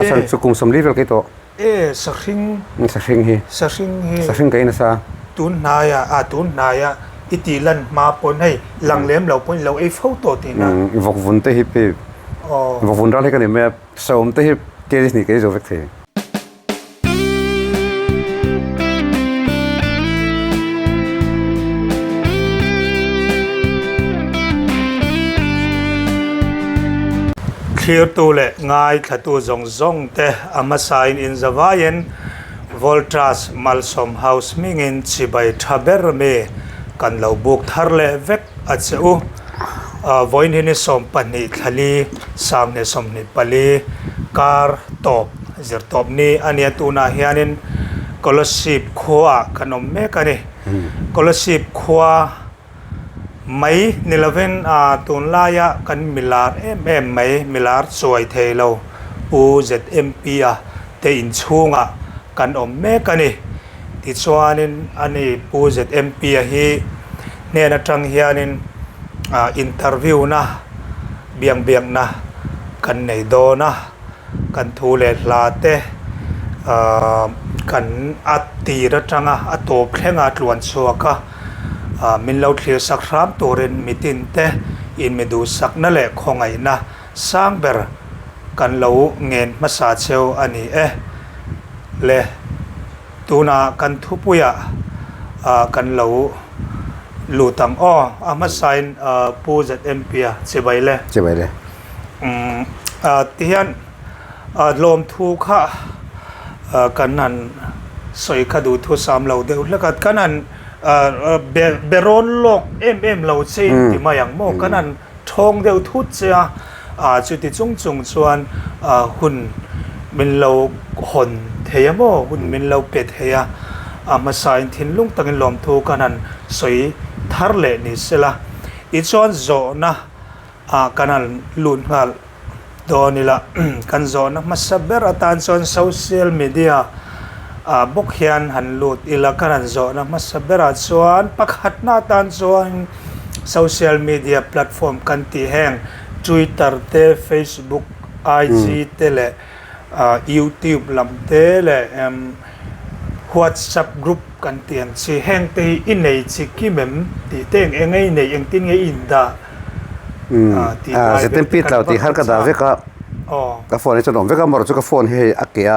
San chu kum 40 vel kei tawh. E, sahring. Sahring hi. Sahring hi. Sahring ka in asa. Tun hnaia, a tun hnaia i tih lan hma pawn hei lang lem lo pawn i lo ei fo tawh tihna. Vawkvun te hi pi. Vawkvun ral hi ka ni mai a, saum te hi kg hnih ka ei zo vek thei. Thlirtu leh ngaithlatu zawng zawng te a hmasain inzavaiin Voltas Malsawm House hmingin chibai tha ber mi kan lo buk thar leh vek a che u. Vawiin hi ni 12 thlali 2024 kar tawp zirtawp ni a nia tunah hianin Kolasib khuaah kan awm mek a ni. Kolasib khua Mai ni lovin tunlaia kan milar em em mai, milar chuai thei lo Pu ZMP-a te inchhungah kan awm mek a ni. Tichuanin ani Pu ZMP-a hi hnen atang hianin interview-na biak biakna kan nei dawn a. Kan thu leh hla te kan a tir atanga a tawp thlenga tluan chhuak a, min lo thlir sak hram turin mitin te in mi duhsakna leh khawngaihna sang ber kan lo ngen hmasa cheu a ni e. Le tunah kan thupuiah kan lo lut ang aw. A hmasain Pu ZMP-a chibai le. Chibai le. Umm tihian lawmthu kha kan han sawi kha duhthu sam lo deuh hlek a, kan han be rawn lawk em em lo che in ti mai ang maw, kan han thawng deuh thut che a, chuti chung chung chuan hun min lo hawn thei a maw, hun min lo pe thei a, a hmasain thinlung takin lawmthu kan han sawi thar leh ni sela, tichuan zawhna. ah kan han lut nghal dawn ila kan zawhna hmasa ber atan chuan social media ah bawk hian han lut ila kan han zawhna hmasa berah chuan pakhatna atan chuan social media platform kan tih heng twitter te facebook IG te leh ah youtube lam te leh emm whatsapp group kan tih ang chi heng te hi i nei chi kim em tih te eng eng nge i neih engtin nge i indah. ZMP tlau tih khan ka dah vek a, ka phone hi chuan a awm vek a, amaherawhchu ka phone hi hei a ke a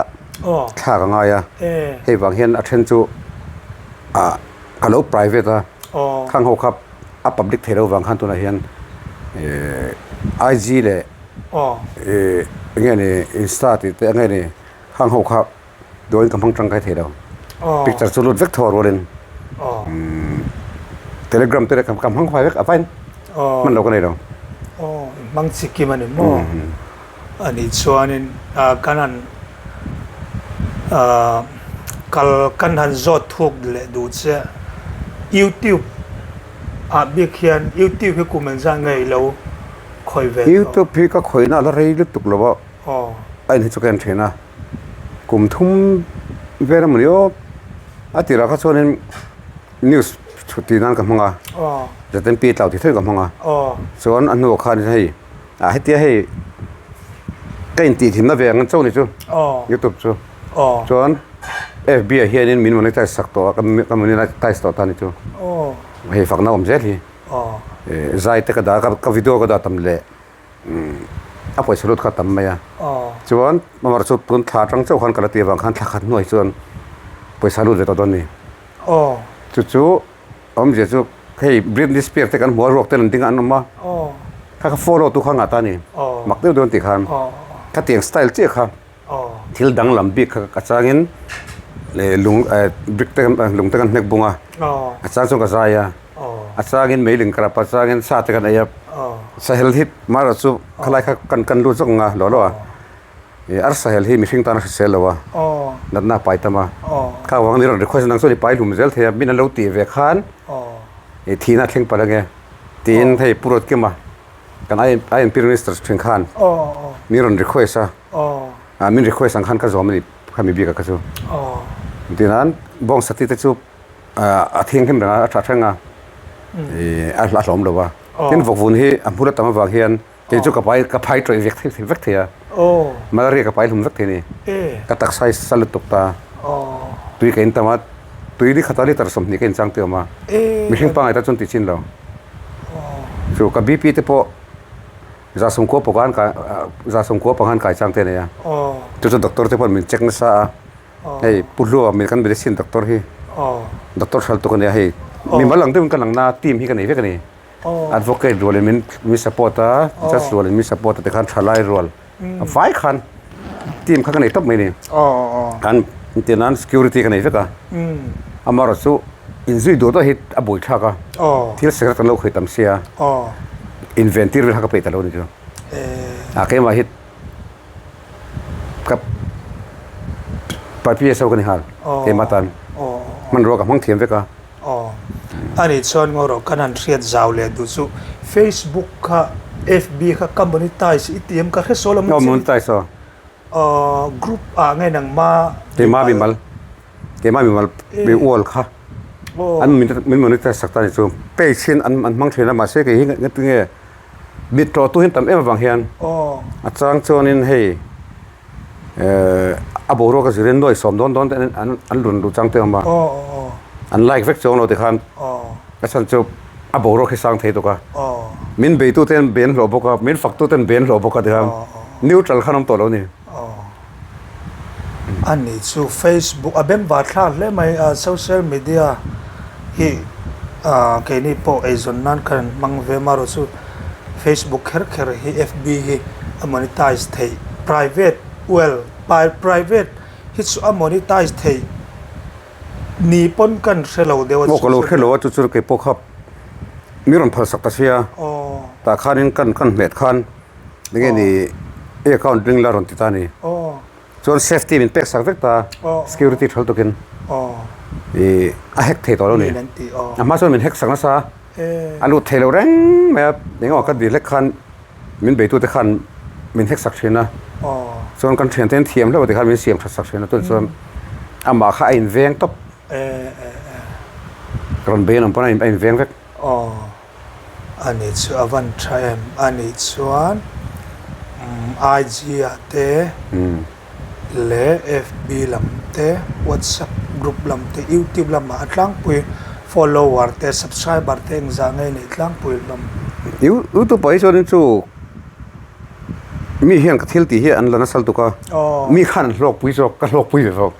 thlak a ngai a, hei vang hian a then chu ah ka lo private a, khang ho kha a public thei lo vang khan tunah hian IG leh eng nge ni insta tih te eng nge ni khang ho kha Dawn ka hmang tangkai thei lo. Picture chu lut vek thaw rualin Telegram te ka hmang fai vek a vain hman lo ka nei lo. Aw i hmang chi kim a ni maw? A nih chuanin kan han kal kan han zawt thuk leh duh che YouTube ah bik hian YouTube hi kum engzah nge i lo khawih ve tawh? YouTube hi ka khawihna a la rei lutuk lo a, a in hi chu ka en thin a. Kum thum vel emaw ni aw, a tirah kha chuanin news chhut tih nan ka hmang a, ZMP tlau tih thleng ka hmang a, chuan a hnuah khan hei ah hetia hei ka intih thinna ve ang chauh ni chu youtube chu, chuan FB ah hianin min monetize sak tawh a, ka monetize tawh ta ni chu, hei fakna awm zel hi, zai te ka dah a, ka video ka dah tam leh. A pawisa lut kha a tam mai a. Chuan amaherawh chu tun thla atang chauh khan ka la tih avang khan thla khat hnuai chuan pawisa lut ve tawh dawn a ni. Chu chu awmzia chu hei Britney Spears te kan hmu a ruak te an ding a an awm a. Kha kha follow tu kha ngah ta a ni. Mak deuh deuh an tih khan khatiang style chiah kha thil danglam bik kha ka changin lung brick te lung te kan hnek bung a. A chang chuan ka zai a. A changin meiling ka rap a, changin sa te kan ei a. Sahel hi mahrawh chu khalai kha kan kan lut zawk ang a lo lo a. Ar sahel hi mihring tan a hrisel lo a, natna a pai tam a. Kha vang ni rawn request nang chuan i pai hlum zel thei a, min an lo tih ve khan thihna a thleng palh ange tiin hei Pu Ruatkima kan INP Minister thin khan min rawn request a. Min request ang khan ka zawm a ni khami bik ah kha chu. Tihian bawngsati te chu a thianghlim reng a, a tha reng a, a hlawm lo a. Tin vawkvun hi a hmur a tam avang hian Kei chu ka pai ka phai tawih vek thei vek thei a. Malaria ka pai hlum vek thei a ni. Ka taksa hi sa lutuk ta. Tui ka intam a, tui ni khata liter 20 ka inchang tih a awm a. Mihring pangngai tan chuan tih chin lo. Chu ka BP te pawh 90 pakan kai 90 pangan kai chang te a nei a. Chu chu doctor te pawhin min check nasa a. Hei Pu Hlua min kan medicine doctor hi doctor hral tuk a nia hei. Mimal ang deuhin ka lang na team hi ka nei vek a ni. Advocate rualin min min support a, judge rualin min support a tikhan thalai rual a vai khan team kha ka nei tawp mai a ni. Kan intir nan security ka nei vek a, amaherawh chu inzui duh deuh hi a buaithlak a, thil secret kan lo khawih tam sia, inven tir vel kha ka peih ta lo a ni chu. A keimah hi ka PSO ka ni nghal keimah tan hmanrua ka hmang thiam vek a. Aw. A nih chuan ngaw rawh kan han hriat zau leh duh chu Facebook kha FB kha ka monetize i ti em ka hre sawl a Aw monetize aw. Aw group ah nge nangma Keima mimal keima mimal mi wall kha an min monetize sak ta ni chu page hian an an hmang thin a mahse kei hi ngatinge mit tawh tu hian tam em avang hian a chang chuanin hei A boruak a zirin nuai sawm dawn dawn te an an rawn luh chang te awm a, an like vek chuang lo tikhan a chhan chu a boruak hi sang thei tuk a, min beitu ten ben hlawh bawk a, min faktu ten ben hlawh bawk a tikhan neutral khan awm tawh lo a ni. A nih chu Facebook a bengvar thlak hle mai a, social media hi keini pawh eizawn nan khan an hmang ve marawh chu. Facebook kher kher hi FB hi a monetize theih private well private hi chu a monetize theih ni pawn kan hre lo deuh a Aw ka lo hre lo a chu chu kei pawh kha mi rawn phal sak ta sia tah khanin kan kan hmet khan enge ni i account ring la rawn ti ta a ni. Chuan safety min pek sak vek ta, security thal tukin i a hack thei tawh lo ni. A hma chuan min hack sak nasa, a lut thei lo reng mai a, engemaw ka dil hlek khan min beitute khan min hack sak thin a, chuan kan thiante an thiam hlauh tikhan min siam that sak thin a, tunah chuan amah kha a inveng tawp, rawn bei an awm pawn a inveng vek. A nih chu a van tha em? A nih chuan IG ah te leh FB lam te, WhatsApp group lam te, YouTube lamah a tlangpui follower te, subscriber te engzah nge neih tlangpui hlawm? YouTube ah hi chuanin chu mi hian ka thil tih hi an la nasal tuk a, mi khan an hlawkpui zawk, ka hlawkpui ve zawk.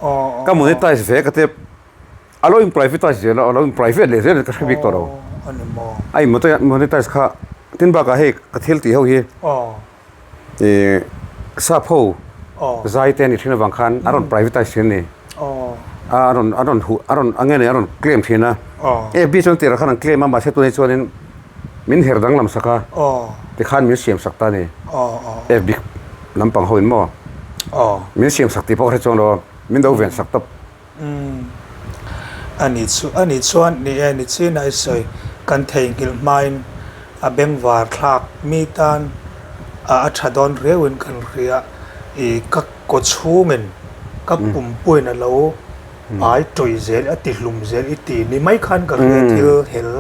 Ka monetize ve ka tep. A lo in privatize zel a, a lo in private leh zel ka hre bik tawh lo. A in monetize kha tin bakah hei ka thil tih ho hi ih sap ho zai te a ni thin avang khan a rawn privatize thin a ni. A rawn a rawn huh a rawn a nge nei a rawn claim thin a. FB chuan tirah khan an claim a mahse tunah hi chuanin min her danglam sak a tikhan min siam sak ta a ni. FB lampang ho in maw min siam sak tih pawh ka hre chuang lo a, min do ven sak tawp. Umm. A nih chu, a nih chuan ni e, ni chin a i sawi kan theihnghilh hmain a bengvar thlak mi tan a a tha dawn riauin kan hria i ka kaw chhungin ka pumpuiin a lo pai tawih zel a ti hlum zel i ti ni mai khan ka hria thil hel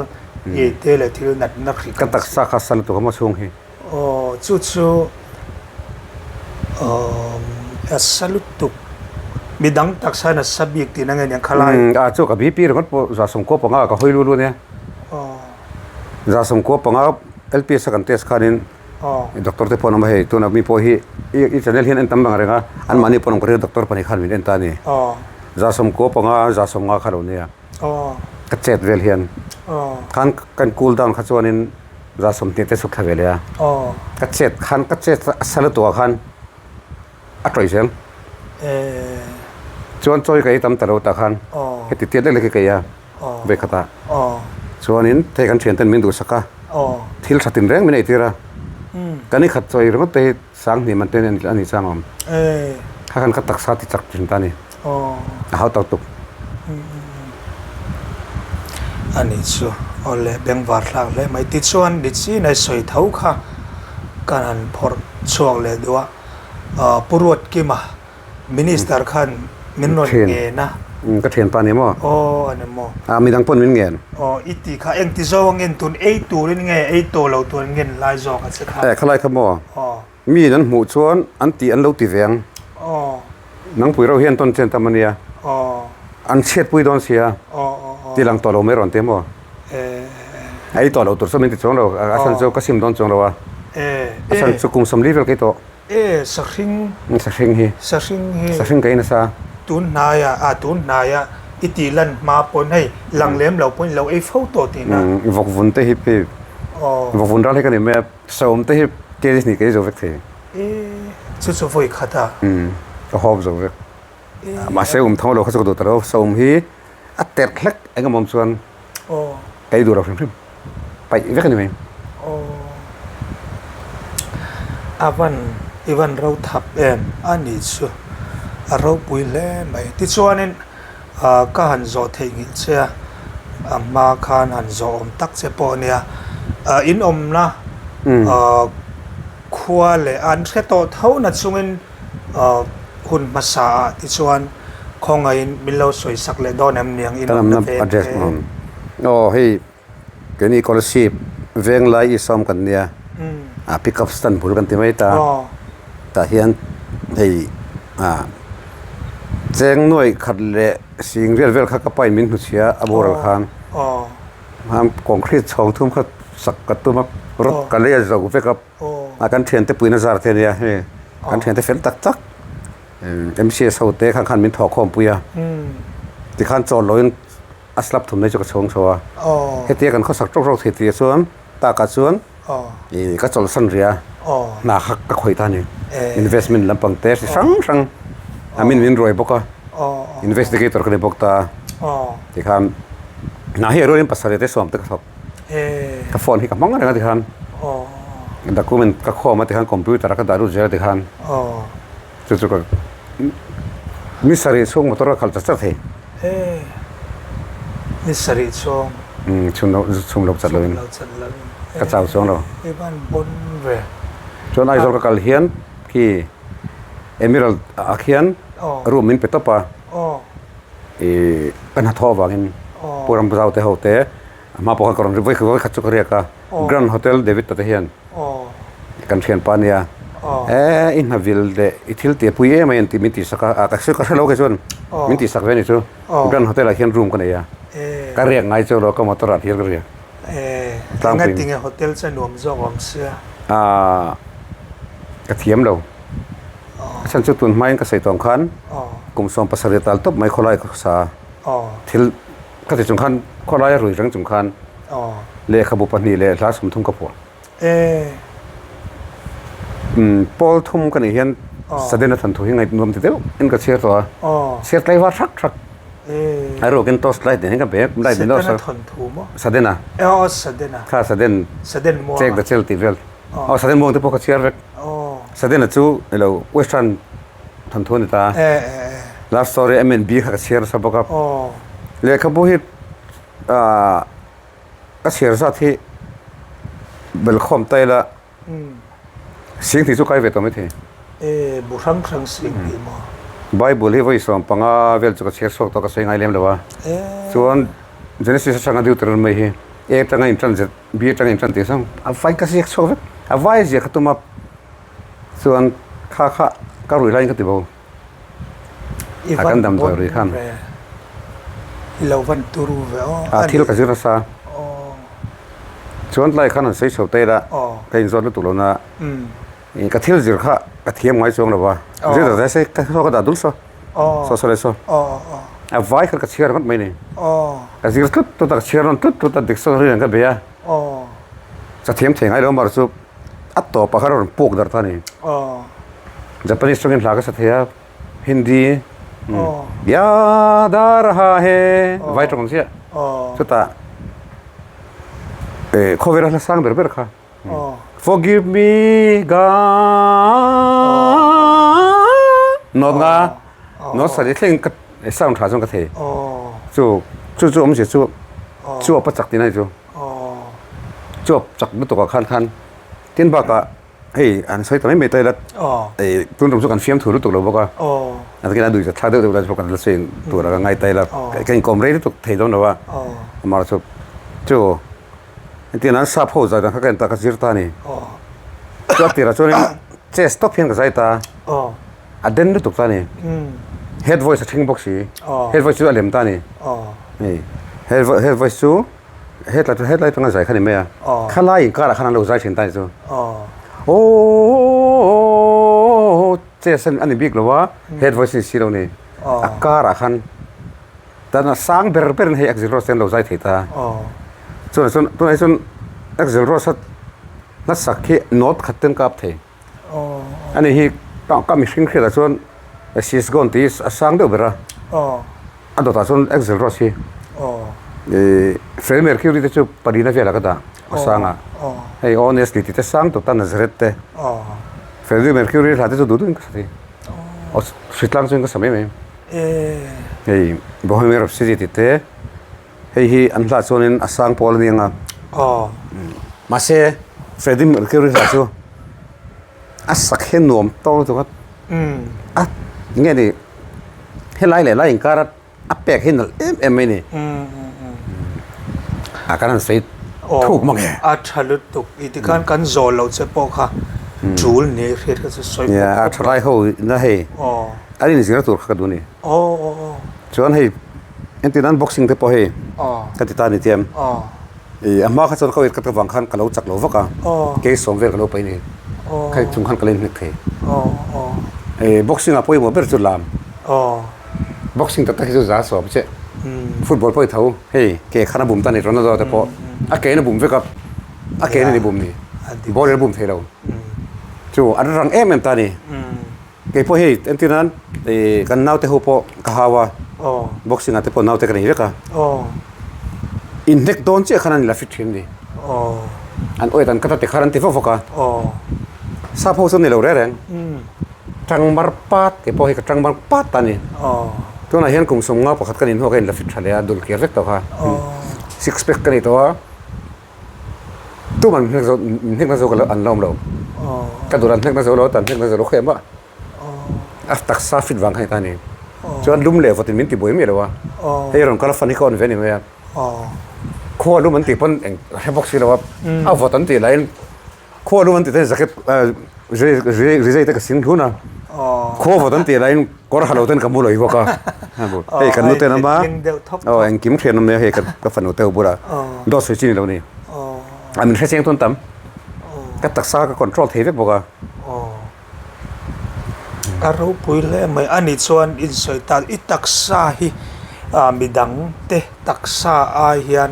i te leh thil natna hrik Ka taksa kha sal lutuk a maw chhung hi. Aw chu chu a sa lutuk midang taksa hian a sa bik tihna nge niang khalai. Umm a chu ka BP ringawt pawh 95 ah ka hawi lu lu ania. 95 LPS a kan test khanin doctor te pawh an awm a hei tuna mi pawh hi i channel hian en tam bang reng a anmahni pawh an awm ka ring a doctor pahnih khan min en ta a ni. 95 150 kha lo nia ka chet vel hian khan kan cool down kha chuanin 20 te chhuk thla ve leh a ka chet khan ka chet a sa lutuk ah khan a tawih zel chuan chawi ka ei tam ta lo tah khan heti tiat lek lek hi ka ei a vei khat ah chuanin hei kan thian ten min duhsak a thil tha tin reng min ei tir a kan i khat chawi ringawt te hi sang hnih man te a ni chang awm kha khan ka taksa ti chak thin ta a ni. A hau tawk tuk. A nih chu awle bengvar thlak hle mai. Tichuan Nichin a sawi tho kha kan han phawrh chhuak leh duh a. Pu Ruatkima Minister khan min rawn ngen a. Umm ka thianpa ni maw? Aw a ni maw? Ah midang pawn min ngen. Aw i tih kha engti zawk a ngen tun ei turin nge ei tawh lo tur ngen lai zawk a che kha? Eh khalai kha maw? Aw. Mi in an hmuh chuan an tih an lo ti ve ang. Aw. Nangpui reuh hian tawn chen tam a nia. Aw. An chhiatpui dawn sia. Aw aw aw. Ti lang tawh lo mai rawn ti maw? Eh. Ei tawh lo tur saw min ti chuang lo a chhan chu ka sim dawn chuang lo a. Eh. A chhan chu kum 40 vel ka ei tawh. E, sahring. Sahring hi. Sahring hi. Sahring ka in asa. Tun hnaia, a tun hnaia i tih lan hma pawn hei lang lem lo pawn i lo ei fo tawh tihna. Vawk vun te hi phi. Aw. Vawk vun ral hi ka ni mai a, saum te hi kg hnih ka ei zo vek thei. E, chu chu vawi khat a. Ka hawp zo vek. Mahse um tho lo kha chu ka duh ta lo, saum hi a terh hlek eng emaw awm chuan ka ei duh lo hrim hrim, paih vek a ni mai. A van i van ro thap em a nih chu a ropui hle mai. Tichuanin ka han zawh theih nghilh che a, a hma khan han zawh awm tak che pawh a nia. In awmna khua leh an hre tawh tho na chungin Hun hmasa ah tichuan khawngaihin min lo sawi sak leh dawn em niang in awmna veng address te. Aw hei keini Kolasib Venglai Isawm kan nia a pick up stand bul kan ti mai ta tah hian hei ah cheng nuaih khat leh sing vel vel kha ka pain min hnuchhia a boral khan concrete chhawng thum kha sak ka tum a rod ka lei a zo vek a. A kan thiante puina zar te ania hei kan thiante fel tak tak MCS ho te khan khan min thawh khawm pui a tikhan chawl loin a slab thum nei chu ka chhung chho a hetia kan khawsak tawk tawk thei tih chuan takah chuan ih ka chawlhsan rih a hna kha ka khawih ta a ni investment lampang te chi hrang hrang a min min ruai bawk a investigator ka ni bawk ta tikhan hna hi a rualin pasarih te sawm te ka thawk. Ka phone hi ka hmang reng a tikhan document ka khawm a tikhan computer a ka dah lut zel a tikhan chu chu ka ni sarih chhung motor ka khalh chat chat thei. Ni sarih chhung. Chhun lo chhung lo chat lo in ka chau chuang lo. Chuan Aizawl ka kal hian khi Emerald ah khian room min pe tawp a. Ih ka hnathawh avangin Pu Ramzau te ho te a hma pawh khan ka rawn vawi vawi khat chu ka riak a Grand Hotel David ta te hian kan thianpa ania eh i hna vil leh i thil tih a pui em a in tih min tihsak a ah ka ka hre lo kei chuan min tihsak ve a ni chu Grand Hotel ah hian room ka nei a ka riak ngai chu lo ka motor ah hian ka riak tlangpui tinge hotel chu a nuam zawk awm sia ah ka thiam lo. A chhan chu tun hmain ka sawi tawng khan kum 17 tal tawp mai khawlai ka sa a, thil ka ti chung khan khawlai a rui reng chung khan lehkhabu pahnih leh hla 30 ka phuah. Pawl thum ka nih hian Sadena thanthu hi ngaihnuam ti deuh in ka chhiar tawh a, chhiar tlaivar hrak hrak a ruakin torch light nen hian ka bag light nen Sadena kha Saden chek the chel tih vel aw Saden muang te pawh ka chhiar vek. Sadena chu ilo western thanthu a ni ta. Love story M and B kha ka chhiar nasa bawk a. Lehkhabu hi ah ka chhiar zat hi belkhawm ta ila sing tih chu kai ve tawh maithei. Bu hrang hrang sing tih maw? Bible hi vawi 15 vel chu ka chhiar chhuak tawh ka sawi ngai lem lo a. Chuan Genesis atanga Deuteronomy hi A atanga intan zet B atanga intan tih zawng a vai ka ziak chhuak vek a vai ziak ka tum a chuan kha kha ka rui laiin ka ti bo a kan damdawi rui khan I lo van turu ve aw a thil ka zir nasa chuan tlai khan han sawi chho ta ila ka inzawt lutuk lo na ka thil zir kha ka thiam ngai chuang lo va zir ta zai ka saw ka dah dul saw saw saw leh saw a vai khan ka chhiar ngawt mai ni ka zir tlut tlut a ka chhiar nawn tlut tlut a dictionary nen ka bei a ka thiam thei ngai lo mar chu a tawpah khan a rawn puk darh ta a ni Japanese tawngin hla ka sa thei a Hindi yaad aa raha hai vai tawng ang chiah chutah khawvela hla sang ber ber kha. Forgive me God Nawt nga nawt sa ni thleng ka sound tha chuan ka thei chu chu chu awmzia chu chuap a chak tihna ni chu chuap chak lutuk ah khan khan tin bakah. Hei an sawi ta mai mai ta ila tun tum chu kan fiam thu lutuk lo bawk a, a takin a duh thlak deuh deuh lai chu kan la sawi tur a ka ngai ta ila ka inkawm rei lutuk thei dawn lo a, amah chu chu engtin an sap ho zai dan kha ka en ta ka zir ta a ni. Chu a tirah chuanin chest tawp hian ka zai ta a, a den lutuk ta a ni. Head voice a thleng bawk si, head voice chu a lem ta a ni. Hei head voice chu. Hetlai chu hetlai atanga zai kha ni mai a, khalai inkarah khan an lo zai thin ta ni chu. Aww chest a ni bik lo a, head voice a ni si lo ni. A karah khan tan a sang ber ber in hei Axl Rose te an lo zai thei ta. Chuan chuan tunah hi chuan Axl Rose a hlasak hi note khat ten kap thei. Ani hi ka mihring hriatah chuan She's Gone tih hi a sang deuh ber a, a dawtah chuan Axl Rose hi ih Freddie Mercury te chu palina velah ka dah a sang a, hei Honestly tih te sang tawp ta Nazareth te Freddie Mercury hla te chu duh duhin ka sa thei, aw hritlang chuan ka sa mai mai, hei Bohemian Rhapsody tih te. Hei hi an hlah chuanin a sang pawl a ni ang a. Mahse, Freddie Mercury hla chu a sak hian nuam tawk lutuk a. A nge ni helai leh lai inkar a a pek hi nalh em em mai a ni. A kan han sawi thuk mang e. A tha lutuk i tikhan kan zawh loh che pawh kha tul ni hriat kha chu sawi pawp A tha lai ho na hei an inzir tur kha ka duh a ni. Chuan hei Engtin an boxing te pawh hei ka ti ta ni tiam. I a hma kha chuan ka weight cut avang khan ka lo chak lo vak a, kei sawm vel ka lo paih ni. Kha chung khan ka la inhnek thei. I boxing ah pawimawh ber chu lam. Boxing tak tak hi chu za sawm che. Football pawh i tho hei ke khan a bum ta ni Ronaldo te pawh a ke in a bum vek a, a ke in a ni bum ni. Ball in a bum thei lo. Chu an rang em em ta ni. Kei pawh hei entir nan ih kan naute ho pawh ka hau a, boxing ah te pawh naute ka nei vek a, inhnek dawn chiah khan an la fit thin a ni. An awih dan ka ta tikhan an ti vak vak a, sap ho chu ni lo reng reng, tang mar pat kei pawh hei ka tang mar pat ta a ni. Tunah hian kum 50 ka nih hnuah ka inla fit tha leh a, dul kir vek tawh kha, six pack ka nei tawh a. Tuman hnek zo hnek na zo ka an la awm lo. Ka duh an hnek na zo lo tan hnek na zo lo khawi mah. A taksa fit vang kha ni ta ni. Chuan lum leh vawtin min ti buai miah lo a. Hei rawn kal a fan hi ka on ve ni mai a. Khua lum an tih pawn eng hre bawk si lo a. A vawt an tih lahin Khua lum an tih te jacket rizai te ka sing hlun a, khua vawt an tih laiin kawr ha lo ten ka mu lawih bawk a, hei kan nute an awm a, aw engkim hriat an awm nia hei ka fanu te ho bulah dawt sawi chi ni lo ni, a min hre chiang tawn tam, ka taksa ka control thei vek bawk a. A ropui hle mai a nih chuan insawi tak i taksa hi midang te taksa ai hian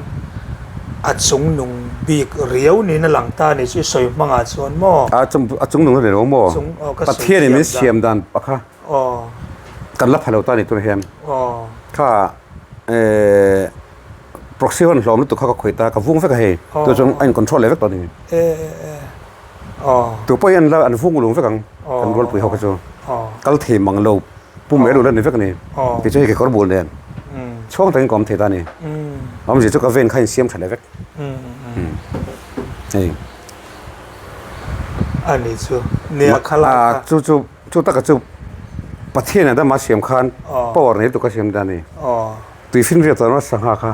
a chung nung bik riau niin a lang ta a ni chu i sawi hmangah chuan maw? A chung a chung nung a ni lo maw? Pathian in min siam dan pakha kan la pha lo ta a ni tunah hian kha ehh proxy hun hlawm lutuk kha ka khawih ta ka vung vek a hei chu chuan a in control leh vek tawh a ni. Tu pawh hian la an vung ulung vek ang kan rualpui ho kha chu kal thei mang lo pum el ul a ni vek a ni tichuan hei kekawr bul nen chhuang takin ka awm thei ta a ni awmzia chu ka ven kha insiam tha leh vek hei a ni chu nia kha lai kha chu chu chu taka chu Pathian a dama siam khan power nei lutuk a siam ta a ni Tuifinriat chuan a sangha kha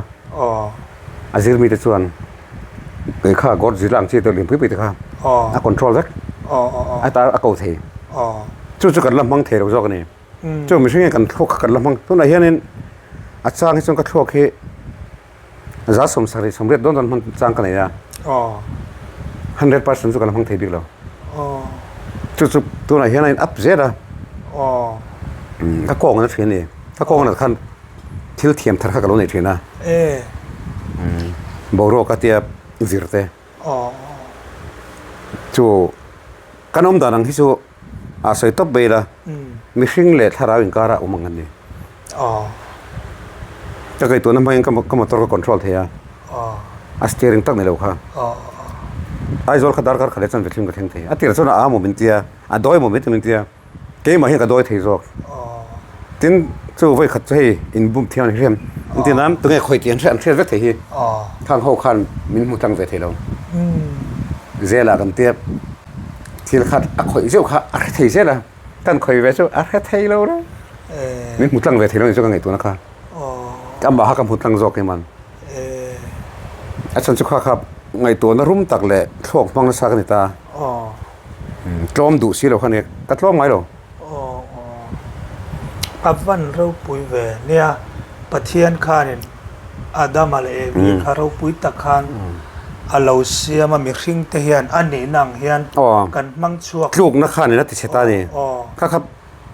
a zir mite chuan kei kha Godzilla ang chi te lianpui pui te kha a control vek a ta a ko thei chu chu kan la hmang thei lo zawk a ni chu mihring hian kan thluak kha kan la hmang tunah hianin a chang hi chuan ka thluak hi 70 80 dawn dawn hman chang ka nei a 100% chu ka la hmang thei bik lo chu chu tunah hian a in up zel a ka kawng a na thin a ni ka kawng a nat khan thil thiam thar kha ka lo nei thin a boruak a tia vir te chu kan awm dan ang hi chu a sawi tawp mai ila mihring leh thlarau inkar ah awm ang an ni ka ngaihtuahna hmangin ka motor ka control thei a a steering tak ni lo kha Aizawl kha darkar khat leh chuan vethlim ka thleng thei a tirah chuan a â maw min tia a dawi maw min tia. Keimah hian ka dawi thei zawk. Tin, chu vawi khat chu hei inbum thiang an hriam. Engtin nan tunge khawi tih an hriat an hriat vek thei hi. Khang ho khan min hmu tlang ve thei lo. Zela kan tia. Thil khat a khawih zeuh kha a hre thei zel a, kan khawih ve chu a hre thei lo reng. Min hmu tlang ve thei lo ni chu ka ngaihtuahna kha. Amah kha ka hmu tlang zawk em an. A chhan chu kha kha ngaihtuahna rum tak leh thluak hmang nasa ka ni ta. Tlawm duh si lo kha ni, ka tlawm ngai lo. A van ropui ve nia, Pathian khanin Adama leh Evi kha ropui tak khan a lo siam a, mihring te hian a nihna ang hian kan hmang chhuak. Tlukna khanin a ti chhe ta a ni. Kha kha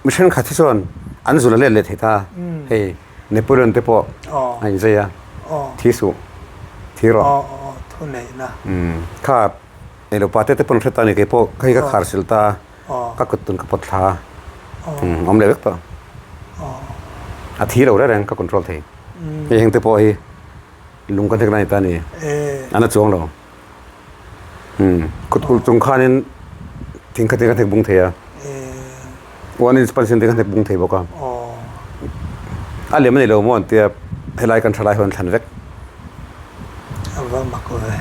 mi thenkhat hi chuan an zul a let leh thei ta, hei Napoleon te pawh a inzei a, thi suh, thi rawh. Kha eilopa te te pawn hre ta a ni, keipawh hei ka khar sil ta a. Ka kut tun ka pawt thla a, awm leh vek tawh. A thi lo reng reng ka control thei. Hei heng te pawh hi lung ka hnek na ni ta ni. A na chuang lo. Kut kulh chung khanin thing khatin ka hnek bung thei a. One inch pan sin te ka hnek bung thei bawk a. A lem a ni lo maw an tia helai kan tha lai ho an thlan vek. A va mak ve.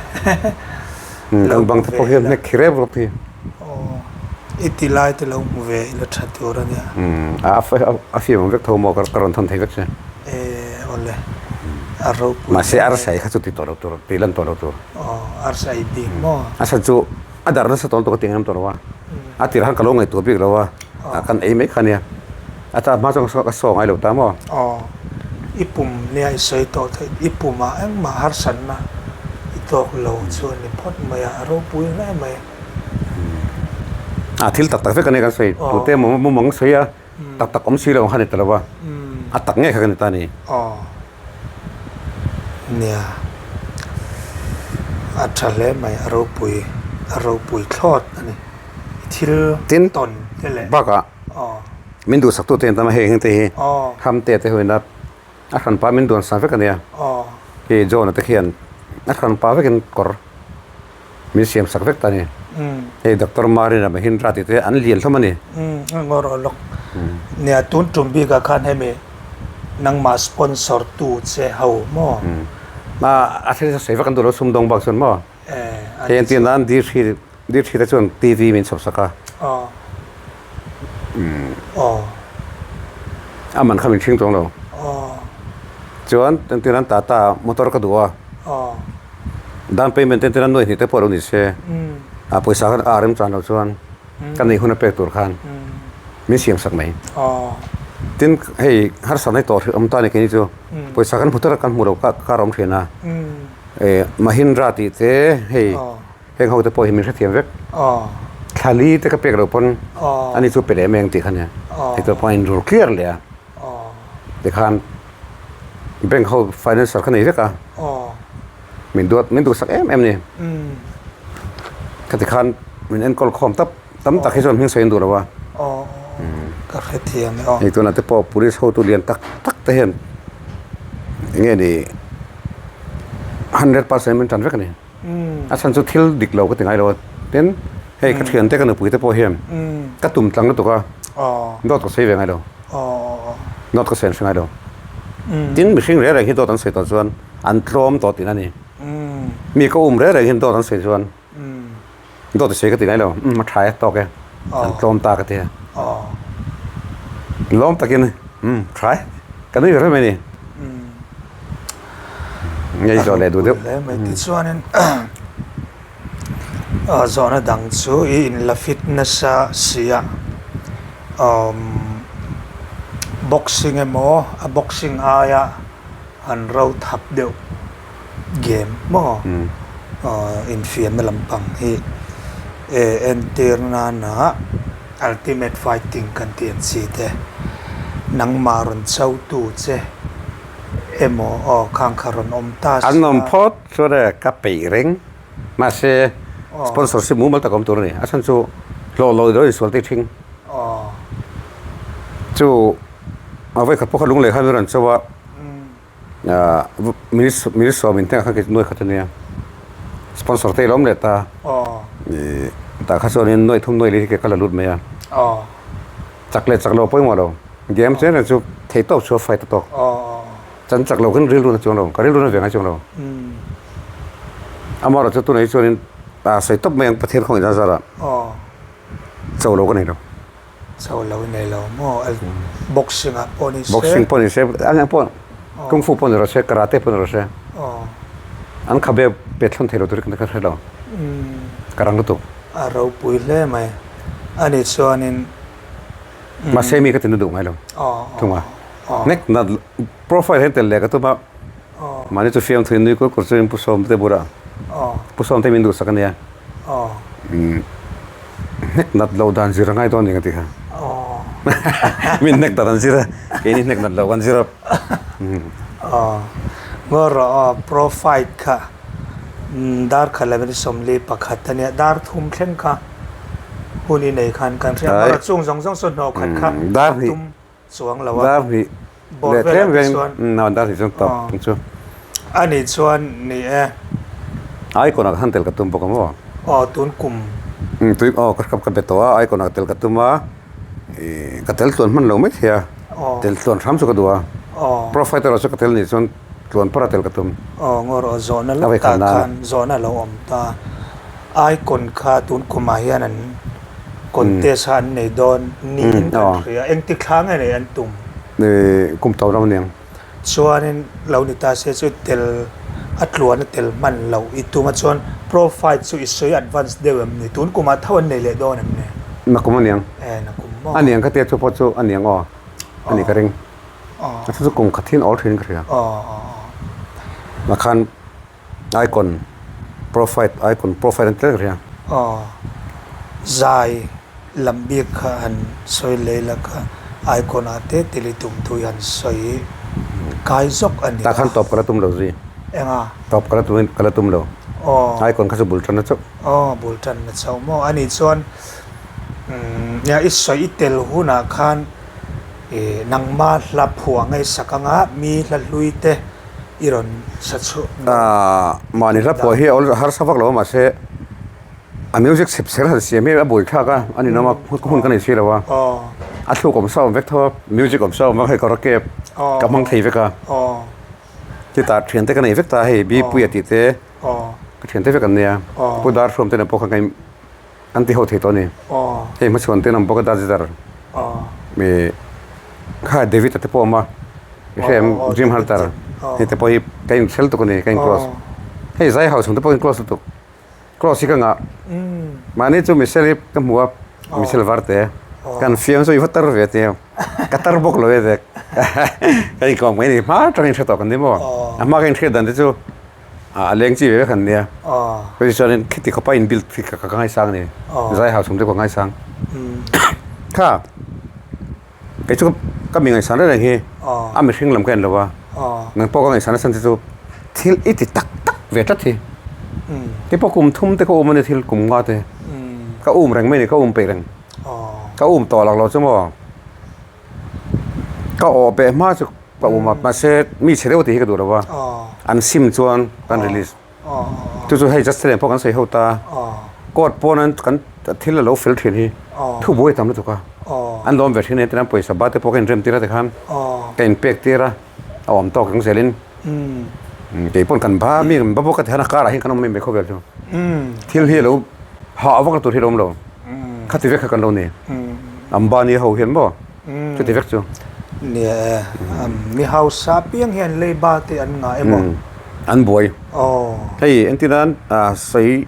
Kan bang te pawh hian hnek khi rep rawp hi. I ti lai te lo hmu ve ila tha tur a nia. A fiam ang vek tho maw ka rawn thawn thei vek che. Awle a ropui. Mahse arsa ei kha chu ti tawh lo tur, ti lan tawh lo tur. Aw arsa ei bik maw. A chhan chu a dar nasa tawn tawh ka ti ngam tawh lo a. A tirah khan ka lo ngaihtuah bik lo a, kan ei mai kha nia. A ta hma chuan ka saw ngai lo ta maw? Aw, i pum nia i sawi tawh theih, i pumah engmah harsatna i tawk lo chu a ni phawt mai a, a ropui hle mai. A thil tak tak vek a nia kan sawi, tute emaw mumang sawi a, tak tak awm si lo ang kha a ni ta lo va, a tak ngei kha ka ni ta a ni. Aw, nia, a tha hle mai, a ropui, a ropui thlawt a ni, i thil tawn te leh. Bakah. Min duhsaktu te an tam a hei heng te hi Hamte te hoin a a hranpa min duan sa vek a nia. Hei John-a te khian a hranpa vekin kawr min siam sak vek ta a ni. Hei Doctor Marina Mahindra tih te an lian hlawm a ni. A ngaw rawh lawk. Nia tun tum bikah khan hemi nangmah sponsor tu che ho maw? A then sawi vek an duh lo sumdawng bak chuan maw? Hei an tih nan Dirhri Dirhri te chuan TV min chhawp sak a. A man kha min hring chuang lo. Chuan entir nan Tata motor ka duh a. Down payment entir nan nuai hnih te pawh lo ni se. A pawisa khan a rem chan loh chuan ka neih hun a pek tur khan min siam sak mai. Tin hei harsatna hi tawh hrih awm ta a ni keini chu. Pawisa kan hmu tawk a kan hmu lo kar a awm thin a. Mahindra tih te hei heng ho te pawh hi min hrethiam vek. Thlali te ka pek loh pawn ani chu pe leh em em tih kha nia. Hei tur pawh a inrul clear leh a. Tikhan bank ho financial kha nei vek a. Min duat min duhsak em em ni. Khati khan min enkawl khawm tap tam tak hi chuan hming sawi an duh lo a. Ka hrethiam e aw. Hei tunah te pawh police hotu lian tak tak te hian enge ni 100% min tan vek a ni. A chhan chu thil dik lo ka ti ngai lo a. Tin hei ka thiante ka nupui te pawh hian ka tum tlang lutuk a dawt ka sawi ve ngai lo. Dawt ka sawi an hre ngai lo. Tin mihring reng reng hi dawt an sawi tawh chuan an tlawm tawh tihna a ni. Mi ka um reng reng hian dawt an sawi chuan dawt a sawi ka ti ngai lo. Umm a tha e tawk e an tlawm ta ka ti a. Lawm takin umm tha e ka nui ve reng mai a ni. Ngei zawh leh duh deuh. Tichuanin zawhna dang chu i inla fit nasa si a boxing emaw a boxing aia an ro thap deuh game maw infiamna lampang hi entir nana ultimate fighting kan tih ang chi te nangmah rawn cho tu che emaw aw khang kha rawn awm ta si a. An awm phawt chuan e ka peih reng mahse sponsorship mumal tak awm tur a ni a chhan chu hlawh lo ilo insual tih thing chu a vawikhat pawh kha lunglei khan min rawn cho a minute sawm in hnengah khan kei chu nuai khat a nia sponsor te ilo awm leh ta tah kha chuanin nuai thum nuai li hi ka la lut mai a chak leh chak lo pawimawh lo game chen reng chu thei tawp chu a fight a tawk chan chak lo khan rilru na chuang lo ka rilru na ve ngai chuang lo amaherawhchu tunah hi chuanin sawi tawp mai ang Pathian khawngaih dan zarah. Cho lo ka nei lo. Cho lo i nei lo maw? Boxing ah pawh ni se. Boxing pawh ni se, a eng pawh kung fu pawh ni rawh se, karate pawh ni rawh se. An khabe pet thlawn thei lo tur hi ka hre lo. Ka rang lutuk. A ropui hle mai. Ani chuanin. Mahse mi ka ti na duh ngai lo. Thunga. Nek na profile hian tel leh ka tum a. Mahni chu fiamthu in nui kur kur chuin Pu Sawmte bulah Pu Sawmte min duhsak a nia. Hnek nat lo dan zir a ngai dawn ni ka ti kha. Min hnek dan an zir a, keini hnek nat lo kan zir a. Ngaw rawh aw, pro fight kha dar khat leh minute 41 a nia, dar thum thleng kha hun i nei khan kan hria. Amaherawhchu chung zawng zawng chu hnawh khat kha tum chuang lo a. Dar hnih leh tlem veng in dar hnih chuan tawp ang chu. A nih chuan ni e. Icon ah khan tel ka tum bawk a maw? Aw tun kum. Tui aw ka ka be tawh a icon ah tel ka tum a ih ka tel tluan hman lo mai thei a tel tluan hram chu ka duh a pro fighter ah chu ka tel nih chuan tluan par a tel ka tum. Aw ngaw rawh zawhna lawk tah khan zawhna a lo awm ta. Icon kha tun kumah hian an contest a an nei dawn niin kan hria. Engti thla nge nei an tum? Kum to ram aniang. Chuanin lo ni ta se chu tel a tluan a tel hman loh i tum a chuan pro fight chu i sawi advance deuh em ni? Tun kumah tho an nei leh dawn em ni? Nakum aniang. E nakum maw? Aniang ka tia chu pawh chu aniang aw. Ani ka ring. A chu chu kum khat hian awl thin ka hria. Makhan Icon profile icon profile an tel reng. Aw zai lam bik kha han sawi lei la kha icon ah te tili tum thu hi han sawi kai zawk a ni a. Tah khan tawp ka la tum lo zui. Enga? Tawp ka la tum ka la tum lo. Aw. Icon kha chu bul tan na chauh. Aw bul tan na chauh maw a nih chuan umm nia i sawi i tel hunah khan ih nangma hla phuah ngaihsak anga mi hla hlui te i rawn sa chhuah dawn. Mahni hla phuah hi a harsa vak lo a mahse a music chhep chher han siam hi a buai thlak a a ninawm a hun ka nei si lo a a thluk awm sa awm vek tho a music awm sa awm vek hei karaoke ka hmang thei vek a chutah thiante ka nei vek ta hei Bpuia tih te ka thiante vek an nia Pu Darhruam te nen pawh khan ka in An ti ho thei tawh a ni. Hei hmachhuan te an awm bawk a Darjeeling mi kha David a te pawh a awm a i hre em Dream Hunter hei te pawh hi ka in hrel tuk a ni ka in close hei zai ho chhung te pawh in close lutuk close hi ka ngah mahni chu Michelle hi ka hmu a Michelle Varte kan fiam chu i va tar ve tia ka tar bawk lo e vek ka inkawm mai a ni hma atangin hre tawh kan ni maw a hma ka inhriat dan te chu. A leng chi ve vek an nia. Hei chuanin khiti khawpa in build khi ka ngaisang a ni. Zai hau chhung te ka ngaisang. Kha kei chu ka mi ngaihsan reng reng hi a mihring lam ka en lo a. Nang pawh ka ngaihsan nasa te chu thil i ti tak tak ve tlat hi. Kei pawh kum thum te ka um a ni thil kum nga te. Ka um reng mai a ni ka um peih reng. Ka um tawh lak lo chu maw. Ka awh peh hma chu ka um a mahse mi chhe deuh tih hi ka duh lo a an sim chuan kan release chu chu hei just thil pawh kan sawi ho ta court pawn an kan thil a lo fel thin hi thu buai tam lutuk a an lawm ve thin a hetiang pawisa ba te pawh ka inrem tir a tikhan ka inpek tir a a awm tawk ang zelin kei pawn kan ba mi ba bawk a ti hian a karah hian kan awm mai mai khawvel chu thil hi a lo hah vak na tur hi a lo awm lo khati vek kha kan lo ni. Ambani ho hian maw chuti vek chu. Nia e, mi hausa piang hian leiba te an ngah emaw? An buai. Hei entir nan sawi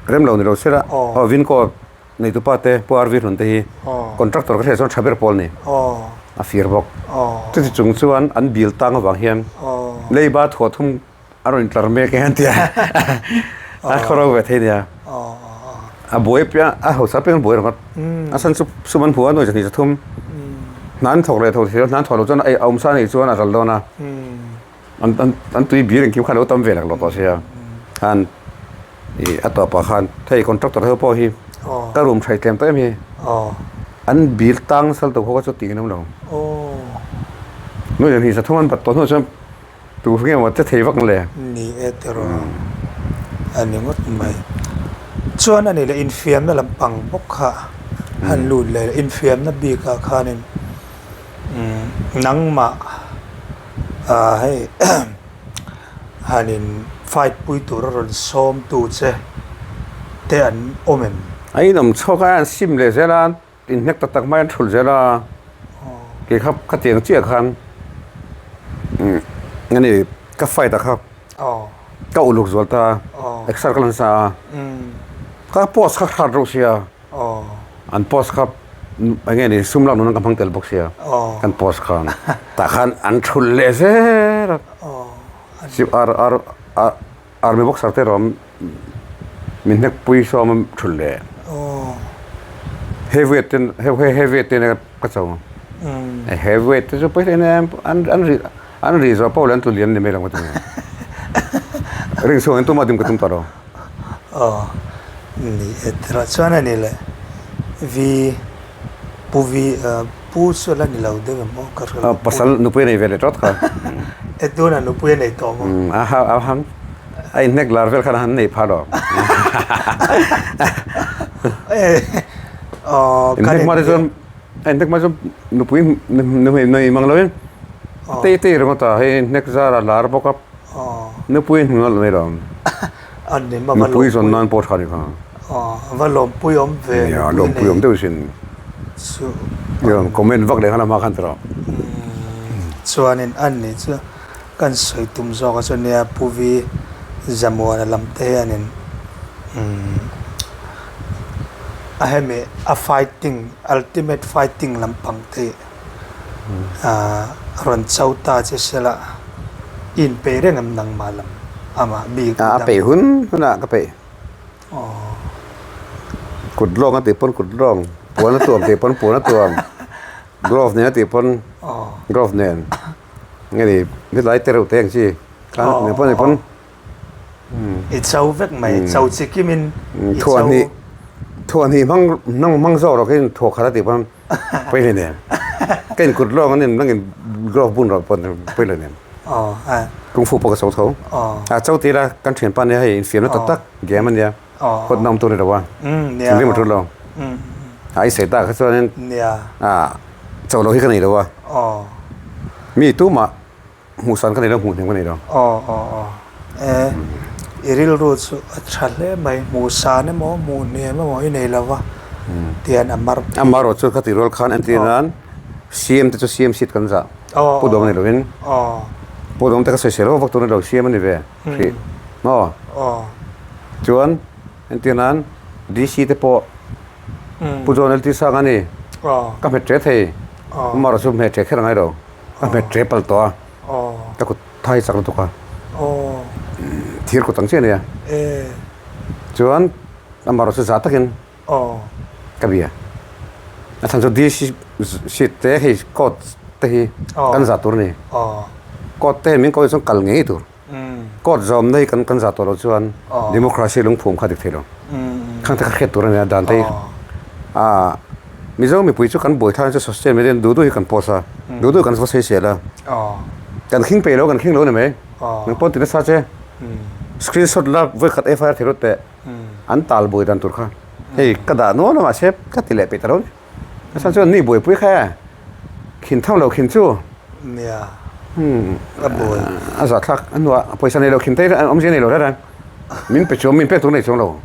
rem lo ni lo sela aw Vinco neitupa te Pu RV Hlun te hi contractor ka hriat chuan tha ber pawl a ni. A fir bawk. Chuti chung chuan an bill tang avang hian leiba thuah thum A rawn tlar mek e an ti a, a khawro ve thei nia. A buai piang, a hausa piang buai ringawt. A chhan chu sum an hmu a, nuai zahnih zathum. Hna an thawk leh tho thei lo, hna an thawk loh chuan a awmsa neih chuan a ral dawn a. An tui bir engkim kha a lo tam ve laklawh tawh sia. Khan ih a tawpah khan hei contractor ho pawh hi ka room hraih tlem tawh em hi. An bir tang sal tawh ho kha chu tih an awm lo. Nuai zahnih zathum an bat tawh hnuah chuan Tu nge maw che thei vak ang le? Ni e tiraw a ni ngawt mai. Chuan a ni leh infiamna lampang bawk kha han lut leh infiamna bikah khanin nangmah ah hei han in fight pui tura rawn sawm tu che te an awm em? A inawm chhuak a, an sim leh zel a, inhnek tak tak mai an thulh zel a, kei kha khatiang chiah khan ani ka fight ah kha ka uluk zual ta a, exer ka la nasa a, ka post kha hrat reuh sia. An post kha eng nge ni sum lak nuna ka hmang tel bawk sia kan post khan tah khan an thulh leh zel a ar ar army boxer te erawh min hnek pui sawm a thulh leh heavyweight ten heavyweight te nen ka cho heavyweight te chu pawi hle nen an an ri an ri zawh pawh leh an tlu lian ni mai lo ka ti ring chhung in tumah dim ka tum tawh lo. Aw, ni e tirah chuan a ni le. Vi, Pu Vi, Pu chu a la ni lo deuh em aw ka hre lo. Pasal nupui a nei ve leh tawt kha. E tunah nupui a nei tawh maw? A ha a han a inhnek lar vel khan a han nei phah lo. Aw, Inhnek hma te chuan a inhnek hma chuan nupui nei mang loin tei tei ringawt a, hei inhnek zar a lar bawk a. Nupui hnu a lawm ilo. Nupui zawn nan pawh tha ni kha. Va lawmpui awm ve. Nia lawmpui awm deuh sin. Nia comment vak leh khan a hma khan tawh. Chuanin an nih chu kan sawi tum zawk a chu nia Pu Vi Zamuana lam te hianin a hemi a fighting ultimate fighting lampang te hi rawn cho ta che sela i inpeih reng em nangmah lam amah bik A peih hun hunah ka peih. Kut lawng a tih pawn kut lawng, puan a tuam tih pawn puan a tuam, glove nen a tih pawn glove nen. Nge ni helai te reuh te ang chi khan eng pawn eng pawn. I cho vek mai, cho chi kimin i cho. Thuahhnih thuahhnih hmang hmang zawk rawh khin thuah khat a tih pawn. Pawi hle nen. Ka in kut lawng anin nang in glove bun rawh pawn pawi hle nen. Kung fu pawh ka cho tho. A cho tir a kan thianpa nia hei infiamna tak tak game ania. Hawt na awm tur ni lo a. Thinrim a tul lo. A i sawi tak kha chuanin a cho lo hi ka nei lo a. Mi tumah Hmuh san ka nei lo, hmuh hnem ka nei lo. Aw aw aw. E, i rilru chu a tha hle mai. Hmuh san emaw, hmuh hnem emaw i nei lo va, tian a mar phei. Amaherawh chu khati rual khan entir nan CM te chu CM seat kan zah. Pu Dawm a ni lovin. Pu Dawm te ka sawisel vak vak tur a ni lo, CM a ni ve hrih. Maw? Chuan entir nan DC te pawh Pu John LT Sang a ni. Ka hmet ṭe thei. Amaherawh chu hmet ṭe kher a ngai lo. Ka hmet ṭe palh tawh a, ka kut thai chak lutuk a, thir kut ang chiah a nia. Chuan amaherawh chu zah takin ka bia. A chhan chu DC sheet te hei coat te hi kan zah tur a ni. Coat te min ko chuan kal ngei tur. Coat zawmna hi kan zah tawh loh chuan democracy lungphum kha dik thei lo. Khang te kha hriat tur a nia dan te hi. Mizo mipui chu kan buaithlak chu social media duh duh hi kan post a, duh duh kan va sawi sel a. Kan khing peih lo kan khing lo ni mai. Nang pawn ti nasa che. Screenshot la vawi khat FIR thei rawt teh. An tal buai dan tur kha. Hei ka dah nual a mahse ka ti leh peih ta lo ni. A chhan chuan mi buaipui kha e. Khin tham lo khin chu. Nia. A buai. A zahthlak a hnuah pawisa nei lo khin te awmzia nei lo reng reng. Min pe chuang min pek tur nei chuang lo.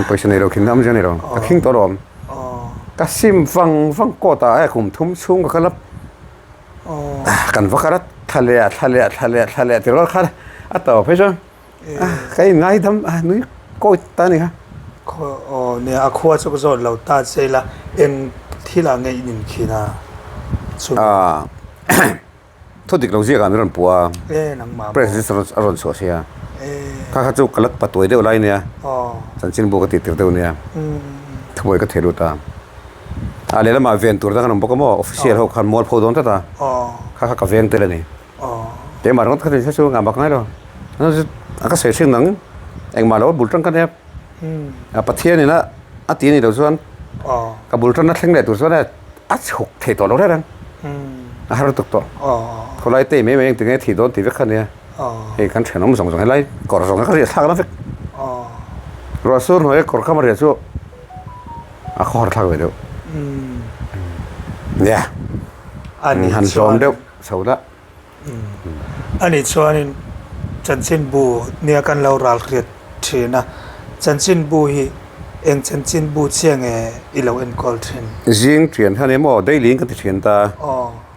Pawisa nei lo khin awmzia nei lo. Ka khing tawh alawm. Ka sim vang vang court ah e kum thum chhung ka kal a. Kan va kal a thla leh ah thla leh ah thla leh ah thla leh ah ti rual khan a tawp phei chuan. Ka in ngaidam a nui kawi ta a ni kha. Aw nia a khua chu ka zawt lo ta che ila eng thil ah nge in inkhin a chu. Thu dik lo ziak ah min rawn puh a. E nangmah maw. Press release a rawn chhuah sia. Kha kha chu ka la patuai deuh lai nia. Chanchin bu ka tih tir deuh nia. Thubuai ka thei lut a. A lehlamah ven tur dang an awm bawk a maw official ho khan mualpho dawn tlat a. Kha kha ka veng tel a ni. Keimah ringawt kha chu chu ngah bak ngai lo. A ka sawi hring nang engmah lo bul tang ka nia. A Pathian in a a ti ni lo chuan ka bul tan a thleng leh tur chuan a chhuk thei tawh lo reng reng. A har lutuk tawh. Khawlai te mai mai engtin nge thih dawn tih vek kha nia. Hei kan thenawm zawng zawng helai kawr zawng ka riah thlak na vek. Ruah sur hnuaia kawr kham a riah chu a khawhar thlak ve deuh. Nia. Han hlawm deuh. Chho dah. A nih chuanin chanchinbu nia kan lo ral hriat thin a, chanchinbu hi Eng chanchinbu chiah nge i lo enkawl thin? Zing thian kha ni maw daily in ka ti thin ta.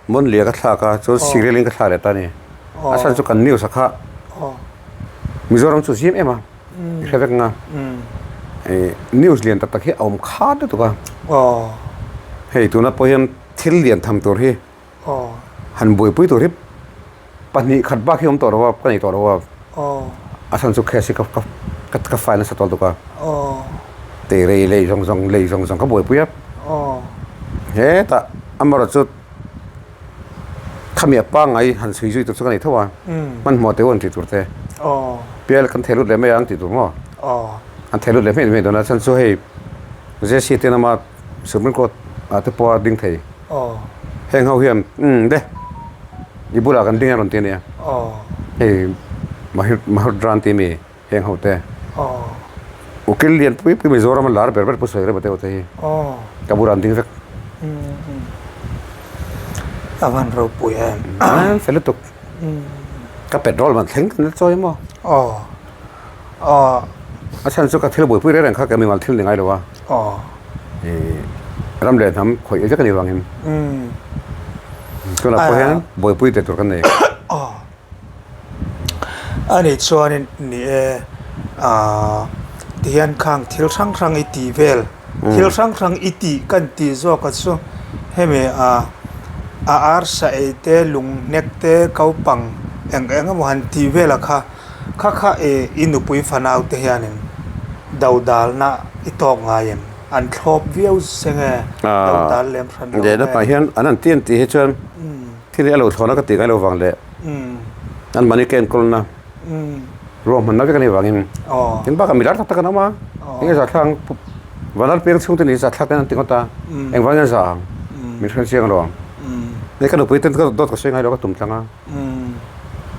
Monlia ka thlak a, chuan serial in ka thlak leh ta a ni. A chhan chu kan news a kha Mizoram chu zim em a, i hre vek nga. News lian tak tak hi a awm khat lutuk a. Hei tuna pawh hian thil lian tham tur hi han buaipui tur hi pahnih khat bak hi awm tawh lo a, ka nei tawh lo a. A chhan chu case hi ka ka file nasa tawh lutuk a. Teirei lei zawng zawng lei zawng zawng ka buaipui a. Hetah amaherawhchu Khami a pangngai han chhui zui tur chu ka nei tho a, hmanhmawh teuh an tih tur te, pial kan thei lut leh mai ang tih tur maw? An thei lut leh hmeh hmeh dawn a, chhan chu hei JC te lama Supreme Court ah te pawh a ding thei. Heng ho hian umm de i bulah kan ding a rawn ti a nia, hei Mahudran tih mi heng ho te ukil lian pui pui Mizoram a lar ber ber Pu Sawi Rema te ho te hi ka bulah an ding vek. A van ropui em. An fel lutuk. Ka petrol man thleng kan la chawi maw. A chhan chu ka thil buaipui reng reng kha ka mimal thil ni ngai lo a. Ram leh hnam khawih vek a nih vangin. Tunah pawh hian buaipui teh tur kan nei. A nih chuanin ni e, aah tihian khang thil hrang hrang i tih vel, thil hrang hrang i tih kan tih zawk a chu hemi ah a arsa ei te, lung hnek te, kaupang eng eng emaw han tih vel a kha, kha kha e i nupui fanau te hianin dodalna i tawk ngai em? An thlawp viau se nge dodal lem hran lo nge? Lehlamah hian an han ti an tih hi chuan. Thil hi a lo thlawna ka tih ngai lo vang leh an mahni ka enkawlna ruahmanna vek a nih vangin tin bakah milar tak tak an awm a, eng nge zahthlak vanlal piang chhungte nih zahthlak ten an ti ngawt a, engvangin a za ang min hre chiang lo ang. Hei ka nupui ten ka dawt ka sawi ngai lo ka tum tlang a,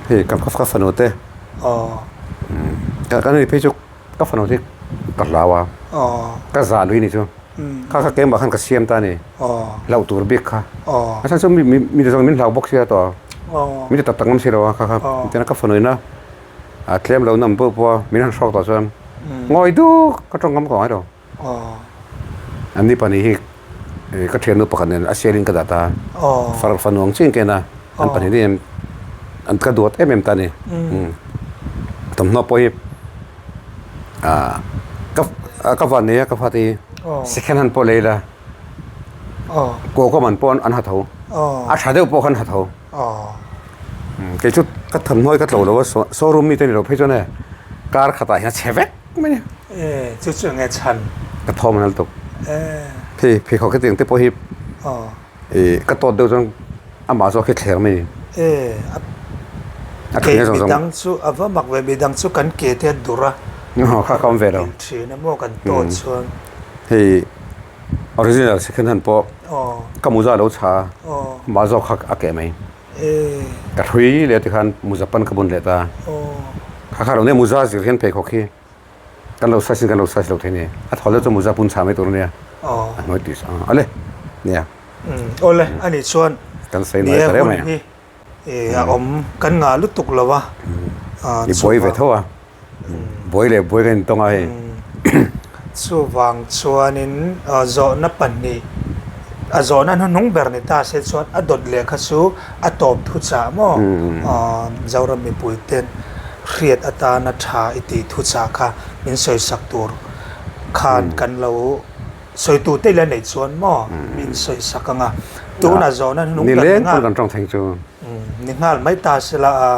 hei ka fanu te ka ni phei chu Ka fanu hi ka hlau a, ka zah lui ni chu. Kha kha keimah khan ka siam ta a ni, hlauh tur bik kha. A chhan chu mi zawng min hlau bawk sia tawh a, min ti tak tak ngam si lo a kha kha. Tichuan ka fanu ina a tlem lo nam pawh pawh a min han hrawk tawh chuan ngawi duk ka tawng ngam tawh ngai lo. An ni pahnih hi ka thiannu pakhat nen a sialin ka dah ta a, far fanu ang chiah in ka en a, an pahnih hi an ka duat em em ta a ni. Thawmhnaw pawh hi ka van nei a ka fate hi second hand pawh lei ila kaw ka man pawh an ha tho, a tha deuh pawh khan ha tho. Kei chu ka thawmhnaw hi ka tlo lo a, showroom mi te ni lo phei chuan e kar khatah hian a chhe vek. Mai ni. E, chu chu nge chhan? Ka thawm an tuk. E. Phei phei khawk hetiang te pawh hi e ka tawt deuh chuan amah zawk hi thler mai ni. E, a ke midang chu a va mak ve midang chu kan ke te a dur a. Aw kha ka awm ve lo. Thin a maw kan tawt chuan. Hei original second hand pawh ka muza lo chha a amah zawk kha a keh mai. Ka hrui leh tikhan muza pan ka bun leh ta. Kha kha lo nia muza zir hian pheikhawk hi kan lo size in kan lo size lo thei nia. A thaw deuh chu muza bun chha mai tur ania. A hnuai tih a ale nia. Awle ani chuan kan sawi nuai ta reuh mai. Hi a awm kan ngah lutuk lo a. I buai ve tho a. Buai leh buai kan intawng a hei. Chuvang chuanin zawhna pahnih, a zawhna hnuhnung ber ni ta se chuan a dawt leh kha chu a tawp thuchah maw? Zoram mipuiten hriat atana tha i tih thuchah kha min sawisak tur khan kan lo sawi tur te ila neih chuan maw min sawisak ang a. Tunah zawhna hnuhnung ber ni nghal. Ni nghal mai ta sela a,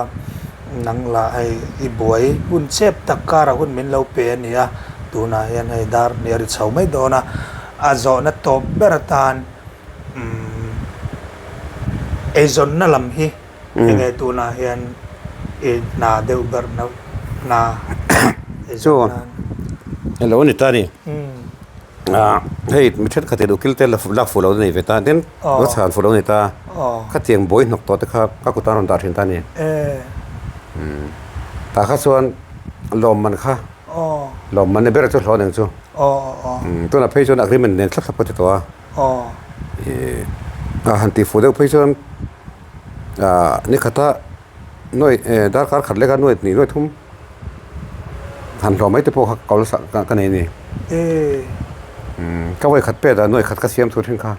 nang lah hei i buai hun chep tak karah hun min lo pe a ni a, tunah hian hei dar hnih a ri chho mai dawn a, a zawhna tawp ber atan umm eizawnna lam hi enge tunah hian i hna deuh ber na hna eizawnna. Chu alo ni ta a ni. Hei mi thenkhat in ukil te lak fuh lo nei ve ta tin lo chhan fuh lo nei ta khatiang buai hnawk tawh te kha ka kut a rawn dah thin ta a ni. Tah kha chuan lawmman kha lawmman ni ber chu hlawh nen chu tunah phei chuan agreement nen thlap thlap ka ti tawh a han tih fuh deuh phei chuan nikhata Nuai darkar khat leka nuai hnih nuai thum han hlawh mai te pawh kha ka ka nei a ni. Ka vawi khat pet a nuai khat ka siam thu thin kha.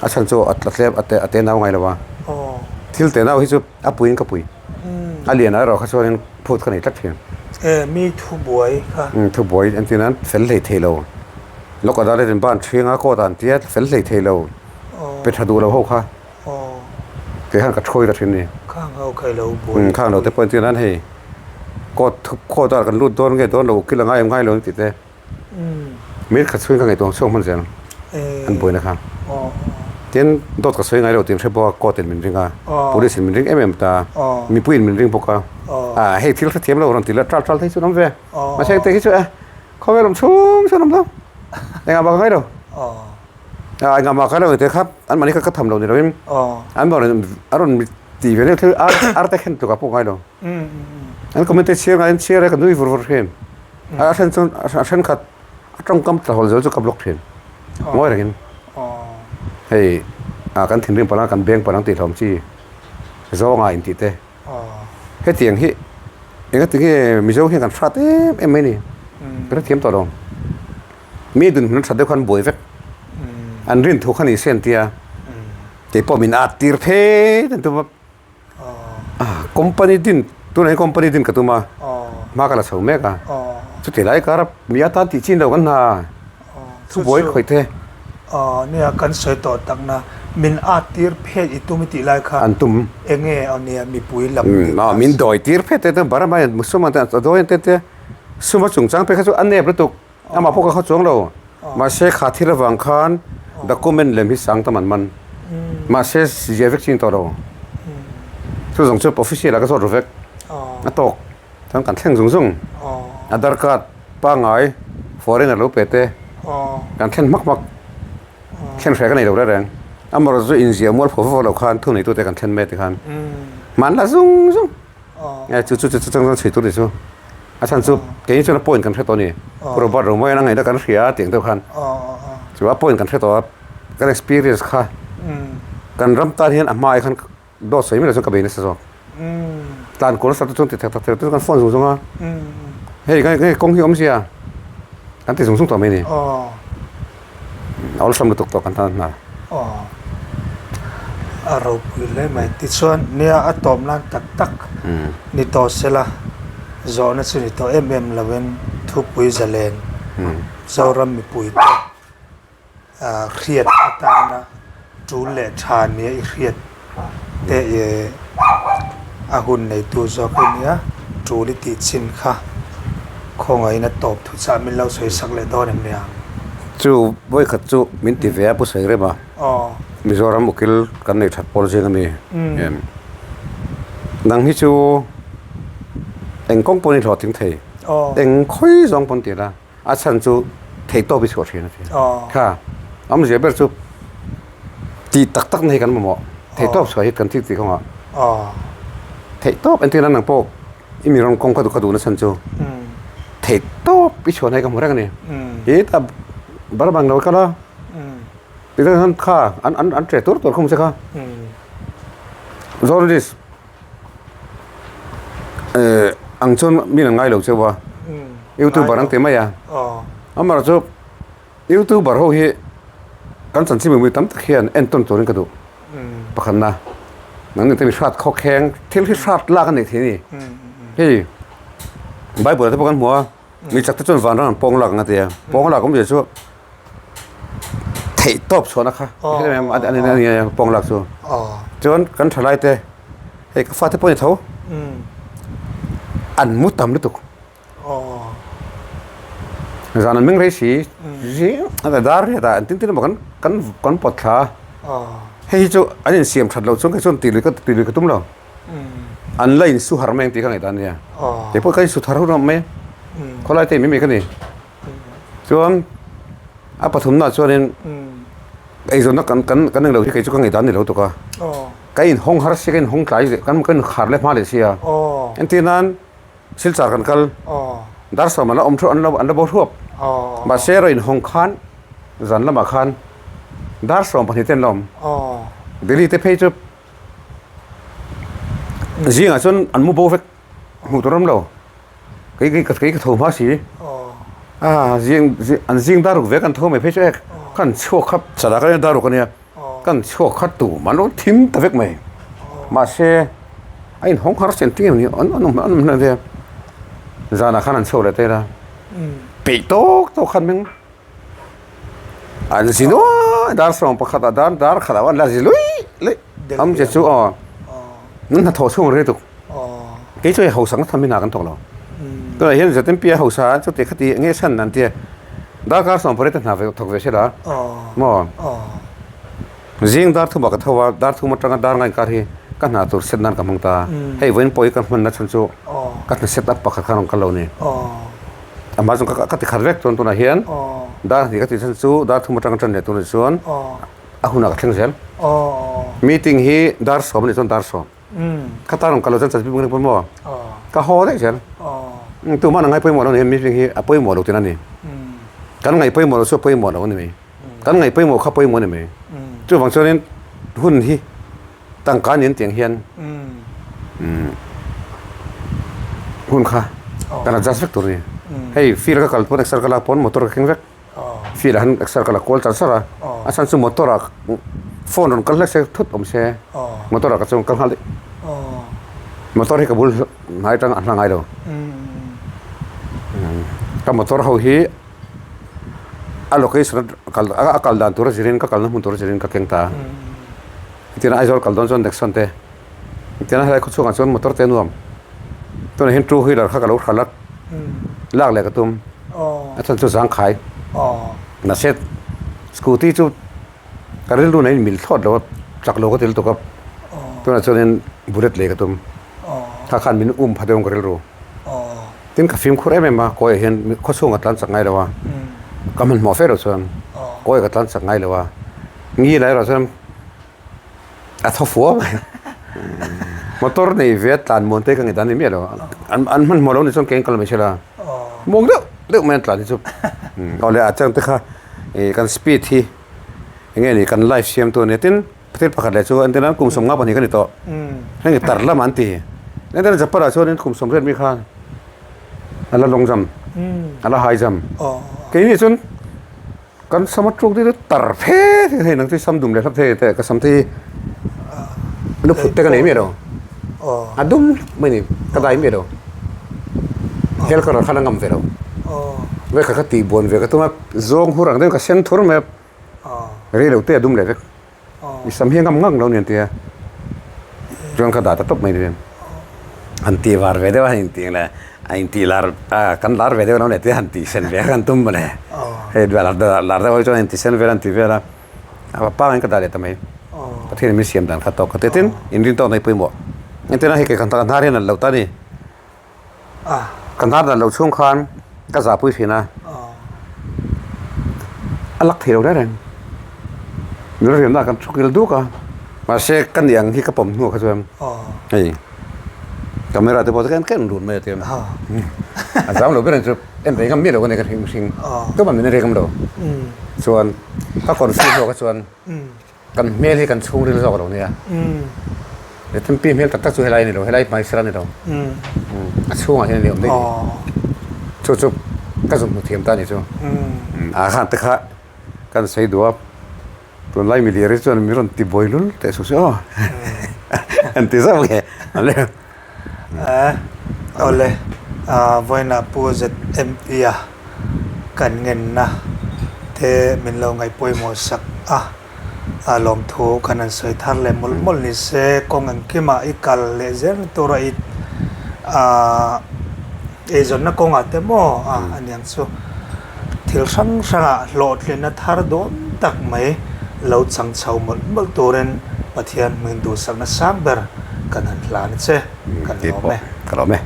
A chhan chu a tlem a te nau ngai lo a. Thil te nau hi chu a puiin ka pui. A lian ah erawh kha chuanin phut ka nei tlat thin. Mi thubuai kha. Thubuai entir nan fel hlei thei lo. Lawk adalet in ban ṭhing a court ah an tia fel hlei thei lo. Pe ṭha duh lo ho kha. Kei khan ka thawi ta thin a ni. Khang ho kha i lo buai. Khang lo te pawh entir nan hei court court ah kan lut dawn nge dawn lo ukil a ngai em ngai lo an tih te. Min khat chhungin ka ngaihtuah ang chhuak hman zel an buaina kha. Tin dawt ka sawi ngai lo tih an hre bawk a court in min ring a police in min ring em em ta mipui in min ring bawk a ah hei thil hrethiam lo rawn ti la ṭal ṭal thei chu an awm ve mahse hengte hi chu e khawvel awm chhung chuan awm lo engah mah ka ngai lo. A engah mah ka lo te kha an mahni kha ka tham lo ni loin an rawn a rawn ti ve deuh thil ar ar te khen tluk ah pawh ngai lo. An comment te chhiar ngai an chhiar a ka nui vur vur thin. A then chuan a thenkhat a tawngkam tla hawl zel chu ka block thin. Ngawi rengin hei a kan thinrim palh ang kan beng palh ang tih hlawm chi zawnga intih te. Hetiang hi engati nge Mizo hian kan hrat em em mai ni. Ka hrethiam tawh lo. Mi dunhmun that deuh khan buai vek. An rin thu kha ni se an tia. Kei pawh min at tir phet an tum a. Company din tunah hian company din ka tum a. Hma ka la chho mek a. Chuti lai kar a mi atan tih chin lo kan hna. Thubuai khawih te. Nia kan sawi tawh tak na min at tir phet i tum i tih lai kha. An tum. Enge aw nia mipui lam. Min dawi tir phet te Burma in Musulman te a dawi an te te. Suma chungchang phei kha chu a nep lutuk. Amah pawh ka khaw chuang lo. Mahse kha thil avang khan document lem hi sang tam an man. Mahse ziah vek chin tawh lo. Chu zawng chu official ah ka zawt ru vek. A tawk. Chuan kan thleng zung zung. Aadhar card pangngai foreigner lo pe te kan thlen hmak hmak. Thlen hreh ka nei lo reng reng. Amaherawhchu chu inziah mual pho vak vak lo khan thuneitute kan thlen mai tikhan hman la zung zung. Nge chu chu chu chang chuan chhui tur ni chu. A chhan chu keini chuan a point kan hre tawh a ni. Pu Robert Romawian a ngaihna kan hria a tih ang deuh khan. Chu a point kan hre tawh a, kan experience kha kan ram tan hian a hmaah khan dawt sawi mai lo chuan ka bei nasa zawk. Tlan kual nasa te chuan ti thak thak thei lo te chu kan phone zung zung a. Hei nge kawng hi awmzia kan ti zung zung tawh mai a ni. A awlsam lutuk tawh kan tan hna. Aw, a ropui hle mai. Tichuan, nia a tawp nan tak tak ni tawh sela, zawhna chu ni tawh em em lovin thupui zalen Zoram mipuite hriat atana tul leh tha nia i hriat te a hun neitu zawk i nia, tul i tih chin kha khawngaihin a tawp thu chah min lo sawi sak leh dawn em nia? Chu vawikhat chu min ti ve a Pu Sawi Rema, Mizoram ukil kan nei that pawl zing a mi em. Nang hi chu eng kawng pawhin i hlawhtling thei, eng khawi zawng pawn ti la. A chhan chu theihtawp i chhuah thin a ti. Kha awmzia ber chu tih tak tak na hi kan mamawh. Theihtawp chhuah hi kan thil tih kawngah theihtawp entir nan nang pawh i mi rawn kawng ka duh na chhan chu theihtawp i chhuah na hi ka hmu reng a ni. Hi ta bar bang lo kal a tichuan khan kha an an an ṭe tur tur khum che kha journalist Ang chuan min an ngai lo cheu a, youtuber an ti mai a. Amaherawh chu youtuber ho hi kan chanchin mipui tam tak hian entawn turin ka duh. Pakhatna, nang ni te mi hrat khawkheng thil hi hrat lak a nih thei a ni. Hei Bible ah te pawh kan hmu a, mi chak te chuan vanram an pawng lak ang a ti a, pawng lak awmzia chu theih tawp chhuahna kha a ni a pawng lak chu. Chuan kan thalai te hei ka fate pawh a ni tho an mu tam lutuk zan an meng rei si zing a dar riat ah engtin tin emaw kan kan kan pawt thla a hei hi chu an insiam that loh chuan kei chuan tih lui ka tih lui ka tum lo an la insu har mai ang tih ka ngaihdan a nia keipawh ka insu thar hun ang mai khawlai te mai mai ka ni. Chuan a pathumna chuanin eizawnna kan kan kan englo hi kei chu ka ngaihdan ni lo tuk a. Ka inhawng har si ka inhawng tlai leh kan kan inkhar leh hma leh si a. Entir nan Silchar kan kal dar sawm an la awm thuap an la an la bo thuap. Mahse erawh inhawng khan zan lamah khan dar 12 te an la awm. Delhi te phei chu zingah chuan an mu bo vek hmuh tur an awm lo. Kei kei ka kei ka tho hma si. A zing an zing dar ruk ve kan tho mai phei chu e kan chhuak kha chalah ka dar ruk ania kan chhuak kha tu man lo thim ta vek mai mahse a in hawng har sen ting em ni an an awm an awm hlan ve zanah khan an chhuak leh ta ila peih tawk tawk khan meng an zi nuai dar sawm pakhat ah dar dar khat ah an la zi lui lui am che chu aw nan hnathawh chhung rei tuk kei chu hei hausak na tham hi hna kan thawk lo tunah hian ZMP a hausa a chuti khati nge chhan an tia darkar 18 te hna ve thawk ve sela maw zing dar thum ah ka tho a dar thum atanga dar ngai inkar hi ka hna tur set nan ka hmang ta hei vawiin pawh hi ka hman na chhan chu ka hna set up pakhat khan rawn kal lo ni amah chu ka ti khat vek chuan tunah hian dar hnih ka tih chhan chu dar thum atanga tan leh tur ni chuan a hunah ka thleng zel. Meeting hi dar sawm a nih chuan dar sawm. Kha tan rawn kal lo chuan chanchip ka ni pawh maw? Ka haw daih zel. Tumah na ngai pawimawh lo ni hian meeting hi a pawimawh lo tiin a ni. Kan ngaih pawimawh lo chu a pawimawh lo a ni mai. Kan ngaih pawimawh kha pawimawh a ni mai. Chuvang chuanin hun hi tangka nen tiang hian hun kha kan adjust vek tur a ni. Hei field ka kal pawn exer ka lak pawn motor ka keng vek. Field ah hian exer ka la kual char char a, a chhan chu motor ah phone rawn kal hlek se thut awm se motor ah ka chuan kal nghal daih. Motor hi ka bul hnai atang a hla ngai lo. Ka motor ho hi a location a kal a kal dan tur a zirin ka kalna hmun tur a zirin ka keng ta a. Hetiang Aizawl kal dawn chuan Nexon te hetiang helai khawchhungah chuan motor te a nuam. Tunah hian two wheeler kha ka lo hral a, lak leh ka tum. A chhan chu zangkhai. Mahse scooty chu ka rilru nen a inmil thlawt lo a, chak lo ka ti lutuk a. Tunah chuanin bullet lei ka tum. Kha khan min um pha deuh ang ka rilru. Tin ka fimkhur em em a, kawiah hian khawchhung ka tlan chak ngai lo a, ka hmanhmawh fe lo chuan kawiah ka tlan chak ngai lo a, ngi lai erawh chuan a thaw fuau mai. Motor nei ve a tlan muan te ka ngei dan ni miah lo, an an hmanhmawh lo ni chuan keng kal mai sela, muang deuh deuh mai an tlan hi chu. Aw le a chang te kha ih kan speed hi eng nge ni kan life siamtu a nia tin. Thil pakhat leh chu entirnan kum 52 ka ni tawh. Heng tar lam an ti. Entirnan Japan ah chuanin kum 80 mi khan a la long jump, a la high jump. Keini chuan kan sam a tluk deuh tar phe thei nang chu sam dum leh hlap thei te ka sam te hi lu phut te ka nei miah lo. A dum mai ni ka dai miah lo. Hel ka rawh khan a ngam ve lo. Vekha ka tih buan ve ka tum a zawng hur ang deuhin ka sen thur mai a. Rei lo te a dum leh vek. I sam hi a ngam ngang lo nen tia. Chuan ka dah ta tawp mai ni. Han tih var ve deuh a, han intih leh a intih lar a kan lar ve deuh lo leh tia han tih sen ve kha an tum mawle. Hei lar lar deuh ho chuan intih sen vel an ti vel a. A pangai ka dah leh ta mai. Pathian in min siam dan kha tawk ka ti. Tin, inrin tawk nei pawimawh. Engtin a hei kei kan hnar hian an lo ta ni. Ka hnar dan loh chhung khan ka zahpui thin a, a lak thei lo reng reng. Nula riamna ah kan thu kil duk a, mahse ka nih ang hi ka pawm hnu kha chuan hei camera te pawh chu ken run mai a tia. A zam lo ber ang chu en rei ngam miah lo ka nei ka hring hring tumah min en rei ngam lo. Chuan ka confi hnu kha chuan Kan hmel hi kan chhungril zawk lo nia. Pi hmel tak tak chu helai a ni lo, helai hmai sir a ni lo. A chhungah hian a ni awm daih ni. Chu chu ka zuk hmu thiam ta a ni chu. A khan te kha kan sawi duh a, tunlai miliar hi chuan mi rawn ti buai lul teh suh se aw. An ti zauh nge. Awle, vawiinah Pu ZMP-a kan ngenna te min lo ngaih pawimawh sak a, lawmthu kan han sawi thar leh mawlh mawlh ni se, kawng engkimah i kal leh zel na tura i eizawnna kawngah te maw a niang chu thil hrang hrangah hlawhtlinna thar dawn tak mai lo chang chho mawlh mawlh turin Pathian hming duhsakna sang ber kan han hlan che, kan lawm e. Ka lawm e.